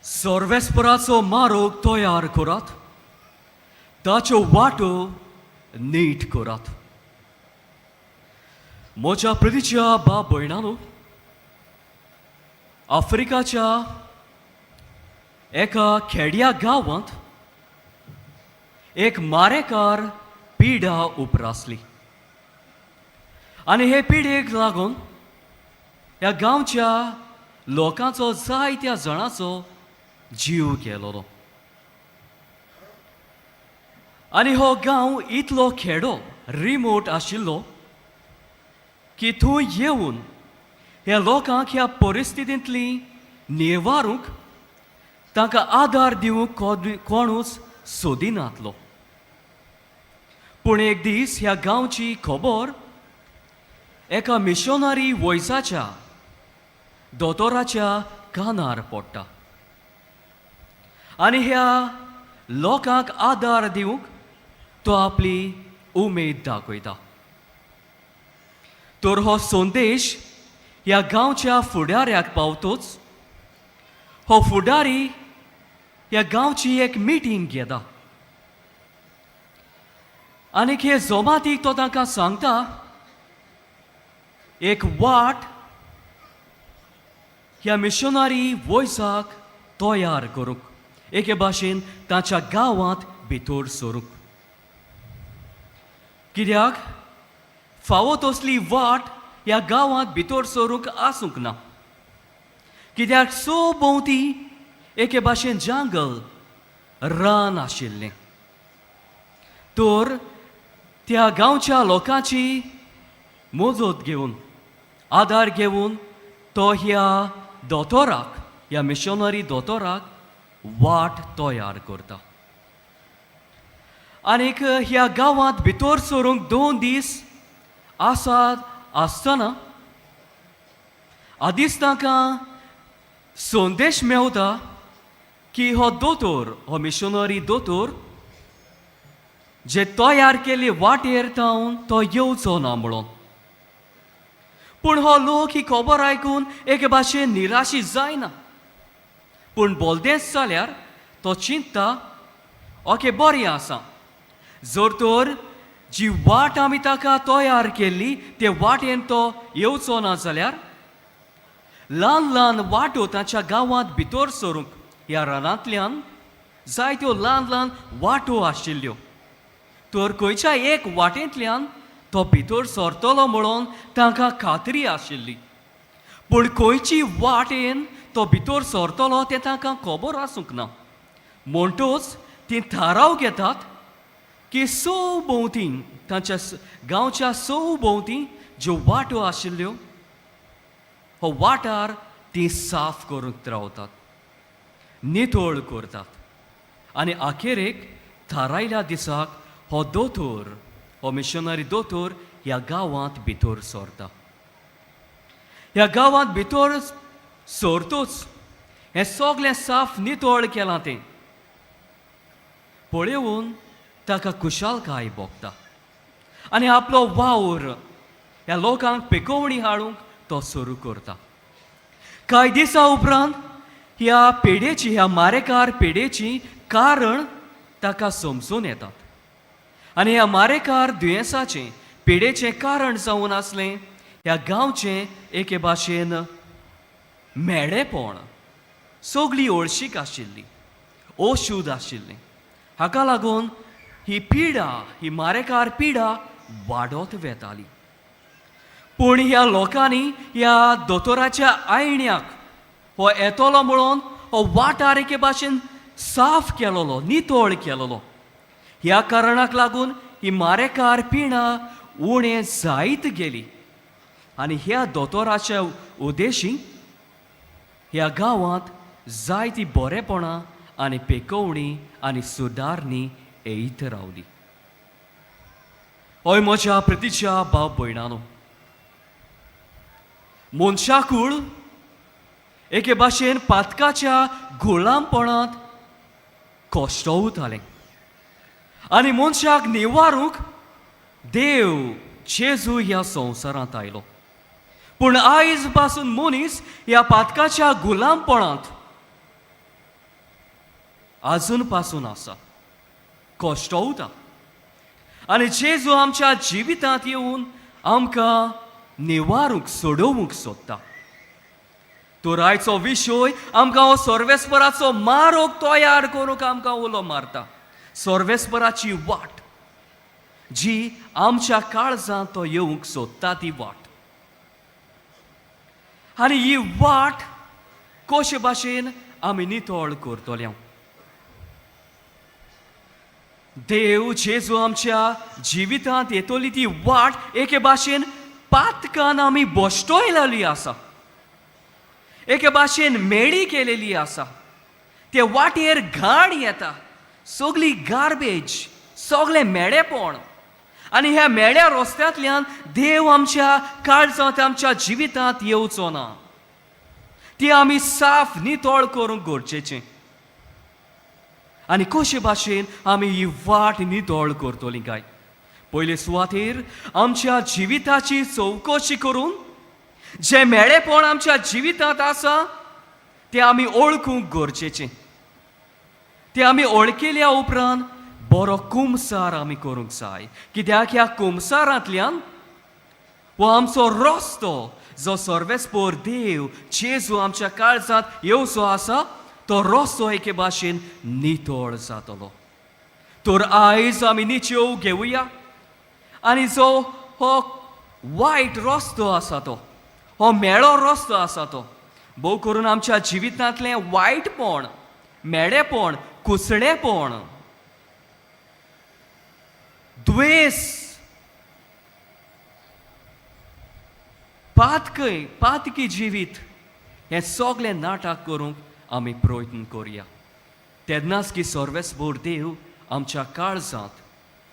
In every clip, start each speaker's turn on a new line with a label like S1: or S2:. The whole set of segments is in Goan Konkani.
S1: सर्वेस्पराचो मारोग तयार करात, ताच्यो वाटो नीट करात. म्हज्या प्रितीच्या बाप भयणानो, आफ्रिकाच्या एका खेड्या गांवांत एक मारेकार पिडा उपरासली आनी हे पिडेक लागून ह्या गांवच्या लोकांचो, जायत्या जाणांचो जीव गेलोलो. आनी हो गांव इतलो खेडो, रिमोट आशिल्लो की थंय येवन ह्या लोकांक ह्या परिस्थितींतली निवारूंक, तांकां आदार दिवंक कोणूच सोदिनातलो. पूण एक दीस ह्या गांवची खबर एका मिशनरी वयसाच्या दोतोराच्या कानार पडटा आनी ह्या लोकांक आदार दिवंक तो आपली उमेद दाखयता. तर हो संदेश ह्या गांवच्या फुडाऱ्याक पावतोच हो फुडारी ह्या गांवची एक मिटींग घेता आनी हे जमातीक तो तांकां सांगता, एक वाट ह्या मिशनरी वयसाक तयार करूंक, एके भाशेन ताच्या गांवांत भितर सरूंक, कित्याक फावो तसली वाट ह्या गांवांत भितर सरूंक आसूंक ना, कित्याक सो भोंवती एके भाशेन जंगल, रान आशिल्लें. तर त्या गांवच्या लोकांची मजत घेवन, आदार घेवन तो ह्या दोतोराक, ह्या मिशनरी दोतोराक वाट तयार करता. आनीक ह्या गांवांत भितर सरूंक 2 दीस आसात आसतना आदींच तांकां संदेश मेवता की हो दोतोर, हो मिशनरी दोतोर जे तयार केल्ले वाटेर जावन तो येवचो ना म्हणून. पूण हो लोक ही खबर आयकून एके भाशेन निराशी जायना, पूण बोलदेंच जाल्यार तो चिंतता, ओके, बरें आसा, जर तर जी वाट आमी ताका तयार केल्ली ते वाटेन तो येवचो ना जाल्यार ल्हान ल्हान वाटो ताच्या गांवांत भितर सरूंक ह्या रानांतल्यान जायत्यो ल्हान ल्हान वाटो आशिल्ल्यो, तर खंयच्या एक वाटेंतल्यान तो भितर सरतलो म्हणून तांकां खात्री आशिल्ली. पूण खंयची वाटेन तो भितर सरतलो तें तांकां खबर आसूंक ना. म्हणटूच ती थाराव घेतात की सो भोंवती, तांच्या गांवच्या सो भोंवती ज्यो वाटो आशिल्ल्यो, हो वाठार ती साफ करूंक रावतात, नितळ करतात. आनी अखेरेक थारायल्या दिसाक हो दोतोर, हो मिशनरी दोतोर ह्या गांवांत भितर सरता. ह्या गांवांत भितर सरतूच हें सगळें साफ नितळ केलां तें पळोवन ताका खुशालकाय भोगता आनी आपलो वावर ह्या लोकांक पिकोवणी हाडूंक तो सुरू करता. कांय दिसां उपरांत ह्या पेडेची, ह्या मारेकार पेडेची कारण ताका समजून येतात आनी ह्या मारेकार दुयेंसाचें, पिडेचें कारण जावन आसलें ह्या गांवचें एके भाशेन मेडेपण. सगळी ओळशीक आशिल्ली, अशूद आशिल्ली. हाका लागून ही पिडा, ही मारेकार पिडा वाडत वेताली. पूण ह्या लोकांनी ह्या दोतोराच्या आयण्याक हो येतलो म्हणून हो वाठार एके भाशेन साफ केलोलो, नितळ केलोलो. ह्या कारणाक लागून ही मारेकार पिडा उणें जायत गेली आनी ह्या दोतोराच्या उद्देशी ह्या गांवांत जायती बरेपणां आनी पेकोवणी आनी सुदारणी येयत रावली. हय म्हज्या प्रितीच्या भाव भयणानो, मनशाकूळ एके भाशेन पातकाच्या गुलामपणांत कश्टवतालें आनी मनशाक निवारूंक देव जेजू ह्या संवसारांत आयलो. पूण आयज पासून मनीस ह्या पातकाच्या गुलामपणांत आजून पासून आसा, कश्टवता आनी जेजू आमच्या जिवितांत येवन आमकां निवारूंक, सोडोवंक सोदता. तर आयचो विशय आमकां हो सर्वेस्पराचो मारोग तयार करूंक आमकां उलो मारता. सर्वेस्पराची वाट जी आमच्या काळजांत तो येवंक सोदता ती वाट, आनी ही वाट कशे भाशेन आमी नितळ करतले? देव जेजू आमच्या जिवितांत येतली ती वाट एके भाशेन पातकान आमी बश्टयलेली आसा, एके भाशेन मेळी केलेली आसा. ते वाटेर घाण येता, सगली गार्बेज, सगळें मेळेपण, आनी ह्या मेळ्या रस्त्यांतल्यान देव आमच्या काळजांत, आमच्या जिवितांत येवचो ना. ती आमी साफ नितळ करूंक गरजेचें. आनी कशे भाशेन आमी ही वाट नितळ करतलीं काय? पयले सुवातेर आमच्या जिविताची चवकशी करून जें मेळेपण आमच्या जिवितांत आसा तें आमी वळखूंक गरजेचें. तें आमी वळखिल्या उपरांत बरो कुमसार आमी करूंक जाय, कित्याक ह्या कुमसारांतल्यान हो आमचो रस्तो जो सर्वेस्पोर देव जेजू आमच्या काळजांत येवचो आसा तो रस्तो एके भाशेन नितळ जातलो. तर आयज आमी निचेव घेवया आनी जो हो वायट रस्तो आसा तो, हो मेळो रस्तो आसा तो, भोव करून आमच्या जिवितांतलें वायटपण, मेळेपण, कुसळेपण, द्वेस, पातकय पातकी जिवीत, हें सगळें नाटक करूंक आमी प्रयत्न करुया. तेन्नाच की सर्वेस्पोर देव आमच्या काळजांत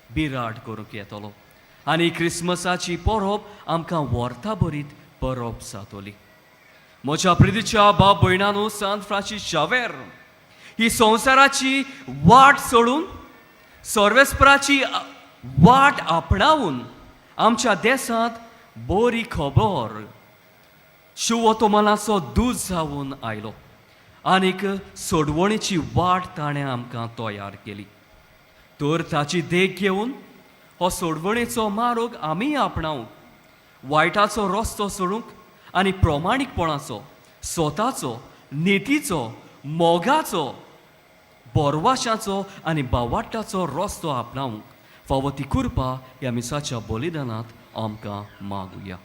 S1: बिराड करूंक येतलो आनी क्रिसमसाची परब आमकां वर्था भरीत परब जातली. म्हज्या प्रितीच्या बाब भयणानो, सांत फ्रांसीस शावेर ही संवसाराची वाट सोडून सर्वेस्पराची वाट आपणावन आमच्या देशांत बरी खबर शिवतोमनाचो दूत जावन आयलो आनीक सोडवणेची वाट ताणें आमकां तयार केली. तर ताची देख घेवन हो सोडवणेचो मार्ग आमीय आपणावंक, वायटाचो रस्तो सोडूंक आनी प्रमाणीकपणाचो, स्वताचो, नितीचो, मोगाचो, बोरवाशाचो आनी बावाट्टाचो रस्तो आपणावंक फावो ती कृपा ह्या मिसाच्या बलिदानांत आमकां मागुया.